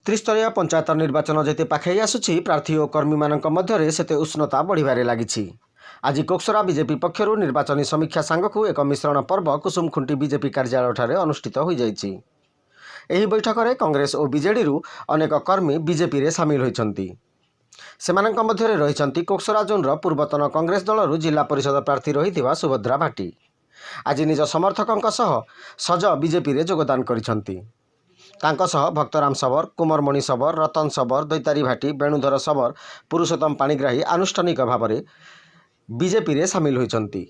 ତ୍ରିସ୍ତରୀୟ ପଞ୍ଚାୟତ ନିର୍ବାଚନ ଯେତେ ପାଖେଇ ଆସୁଛି, ପ୍ରାର୍ଥୀ ଓ କର୍ମୀମାନଙ୍କ ମଧ୍ୟରେ ସେତେ ଉଷ୍ଣତା ବଢ଼ିବାରେ ଲାଗିଛି। ଆଜି କୋକସରା ବିଜେପି ପକ୍ଷରୁ ନିର୍ବାଚନୀ ସମୀକ୍ଷା ସାଙ୍ଗକୁ ଏକ ମିଶ୍ରଣ ପର୍ବ କୁସୁମଖୁଣ୍ଟି ବିଜେପି କାର୍ଯ୍ୟାଳୟଠାରେ ଅନୁଷ୍ଠିତ ହୋଇଯାଇଛି। ଏହି ବୈଠକରେ କଂଗ୍ରେସ ଓ ବିଜେଡ଼ିରୁ ଅନେକ କର୍ମୀ ବିଜେପିରେ ସାମିଲ ହୋଇଛନ୍ତି। ସେମାନଙ୍କ ମଧ୍ୟରେ ରହିଛନ୍ତି କୋକସରା ଜୋନ୍ର ପୂର୍ବତନ କଂଗ୍ରେସ ଦଳରୁ ଜିଲ୍ଲା ପରିଷଦ ପ୍ରାର୍ଥୀ ରହିଥିବା ସୁଭଦ୍ରା ଭାଟି। ଆଜି ନିଜ ସମର୍ଥକଙ୍କ ସହ ସଜ ବିଜେପିରେ ଯୋଗଦାନ କରିଛନ୍ତି। ତାଙ୍କ ସହ ଭକ୍ତରାମ ଶବର, କୁମରମଣି ଶବର, ରତନ ଶବର, ଦୈତାରୀ ଭାଟି, ବେଣୁଧର ଶବର, ପୁରୁଷୋତ୍ତମ ପାଣିଗ୍ରାହୀ ଆନୁଷ୍ଠାନିକ ଭାବରେ ବିଜେପିରେ ସାମିଲ ହୋଇଛନ୍ତି।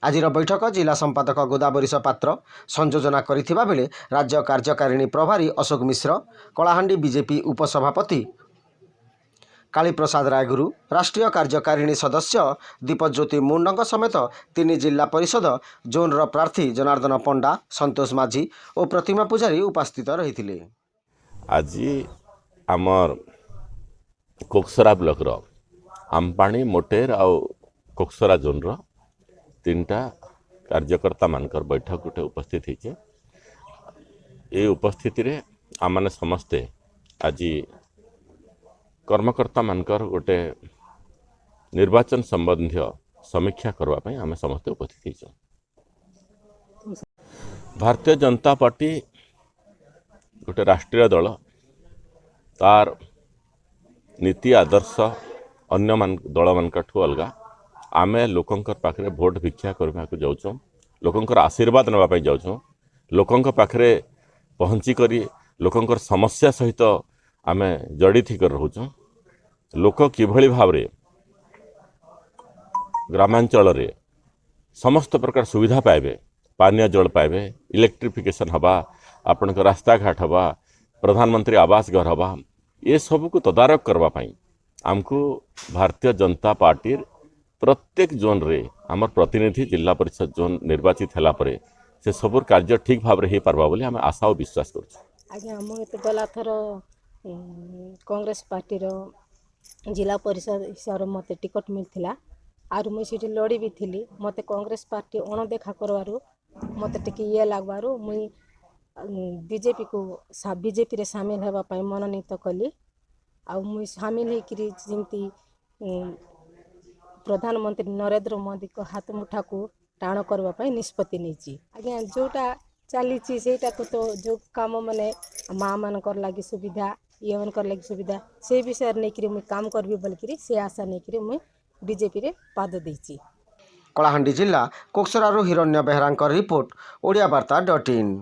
ଆଜିର ବୈଠକ ଜିଲ୍ଲା ସମ୍ପାଦକ ଗୋଦାବରୀଶ ପାତ୍ର ସଂଯୋଜନା କରିଥିବା ବେଳେ ରାଜ୍ୟ କାର୍ଯ୍ୟକାରିଣୀ ପ୍ରଭାରୀ ଅଶୋକ ମିଶ୍ର, କଳାହାଣ୍ଡି ବିଜେପି ଉପସଭାପତି କାଳୀପ୍ରସାଦ ରାୟଗୁରୁ, ରାଷ୍ଟ୍ରୀୟ କାର୍ଯ୍ୟକାରିଣୀ ସଦସ୍ୟ ଦୀପଜ୍ୟୋତି ମୁଣ୍ଡଙ୍କ ସମେତ ତିନି ଜିଲ୍ଲା ପରିଷଦ ଜୋନ୍ର ପ୍ରାର୍ଥୀ ଜନାର୍ଦ୍ଦନ ପଣ୍ଡା, ସନ୍ତୋଷ ମାଝୀ ଓ ପ୍ରତିମା ପୂଜାରୀ ଉପସ୍ଥିତ ରହିଥିଲେ। ଆଜି ଆମର୍ କୋକସରା ବ୍ଲକର ଆମପାଣି, ମୋଟେର ଆଉ କୋକସରା ଜୋନ୍ର ତିନିଟା କାର୍ଯ୍ୟକର୍ତ୍ତାମାନଙ୍କର ବୈଠକ ଗୋଟେ ଉପସ୍ଥିତ ହେଇଛେ। ଏ ଉପସ୍ଥିତିରେ ଆମମାନେ ସମସ୍ତେ ଆଜି କର୍ମକର୍ତ୍ତାମାନଙ୍କର ଗୋଟେ ନିର୍ବାଚନ ସମ୍ବନ୍ଧୀୟ ସମୀକ୍ଷା କରିବା ପାଇଁ ଆମେ ସମସ୍ତେ ଉପସ୍ଥିତ ହେଇଛୁ। ଭାରତୀୟ ଜନତା ପାର୍ଟି ଗୋଟେ ରାଷ୍ଟ୍ରୀୟ ଦଳ। ତାର ନୀତି ଆଦର୍ଶ ଅନ୍ୟମାନ ଦଳମାନଙ୍କଠୁ ଅଲଗା। ଆମେ ଲୋକଙ୍କ ପାଖରେ ଭୋଟ ଭିକ୍ଷା କରିବାକୁ ଯାଉଛୁ, ଲୋକଙ୍କର ଆଶୀର୍ବାଦ ନେବା ପାଇଁ ଯାଉଛୁ। ଲୋକଙ୍କ ପାଖରେ ପହଞ୍ଚି କରି ଲୋକଙ୍କର ସମସ୍ୟା ସହିତ ଆମେ ଜଡ଼ିତ ହେଇକରି ରହୁଛୁ। ଲୋକ କିଭଳି ଭାବରେ ଗ୍ରାମାଞ୍ଚଳରେ ସମସ୍ତ ପ୍ରକାର ସୁବିଧା ପାଇବେ, ପାନୀୟ ଜଳ ପାଇବେ, ଇଲେକ୍ଟ୍ରିଫିକେସନ୍ ହେବା, ଆପଣଙ୍କ ରାସ୍ତାଘାଟ ହେବା, ପ୍ରଧାନମନ୍ତ୍ରୀ ଆବାସ ଘର ହେବା, ଏସବୁକୁ ତଦାରଖ କରିବା ପାଇଁ ଆମକୁ ଭାରତୀୟ ଜନତା ପାର୍ଟିର ପ୍ରତ୍ୟେକ ଜୋନ୍ରେ ଆମର ପ୍ରତିନିଧି ଜିଲ୍ଲା ପରିଷଦ ଜୋନ୍ ନିର୍ବାଚିତ ହେଲା ପରେ ସେ ସବୁର କାର୍ଯ୍ୟ ଠିକ୍ ଭାବରେ ହେଇପାରବା ବୋଲି ଆମେ ଆଶା ଓ ବିଶ୍ୱାସ କରୁଛୁ। ଆଜ୍ଞା, ମୁଁ ତ ଗଲାଥର କଂଗ୍ରେସ ପାର୍ଟିର ଜିଲ୍ଲା ପରିଷଦ ହିସାବରେ ମୋତେ ଟିକଟ୍ ମିଳିଥିଲା। ଆରୁ ମୁଇଁ ସେଠି ଲଢ଼ି ବି ଥିଲି। ମୋତେ କଂଗ୍ରେସ ପାର୍ଟି ଅଣଦେଖା କରବାରୁ, ମୋତେ ଟିକେ ଇଏ ଲାଗବାରୁ ମୁଇଁ ବିଜେପିକୁ, ବିଜେପିରେ ସାମିଲ ହେବା ପାଇଁ ମନୋନୀତ କଲି। ଆଉ ମୁଇଁ ସାମିଲ ହେଇକିରି ଯେମିତି ପ୍ରଧାନମନ୍ତ୍ରୀ ନରେନ୍ଦ୍ର ମୋଦିଙ୍କ ହାତ ମୁଠାକୁ ଟାଣ କରିବା ପାଇଁ ନିଷ୍ପତ୍ତି ନେଇଛି। ଆଜ୍ଞା, ଯେଉଁଟା ଚାଲିଛି ସେଇଟାକୁ ତ ଯେଉଁ କାମ ମାନେ ମାଆ ମାନଙ୍କର ଲାଗି ସୁବିଧା, ଇଏମାନଙ୍କର ଲାଗି ସୁବିଧା, ସେଇ ବିଷୟରେ ନେଇକିରି ମୁଇଁ କାମ କରିବି ବୋଲିକିରି ସେ ଆଶା ନେଇକିରି ମୁଇଁ ବିଜେପିରେ ପାଦ ଦେଇଛି। କଳାହାଣ୍ଡି ଜିଲ୍ଲା କୋକସରାରୁ ହିରଣ୍ୟ ବେହେରାଙ୍କ ରିପୋର୍ଟ, ଓଡ଼ିଆ ବାର୍ତ୍ତା ଡଟ୍ ଇନ୍।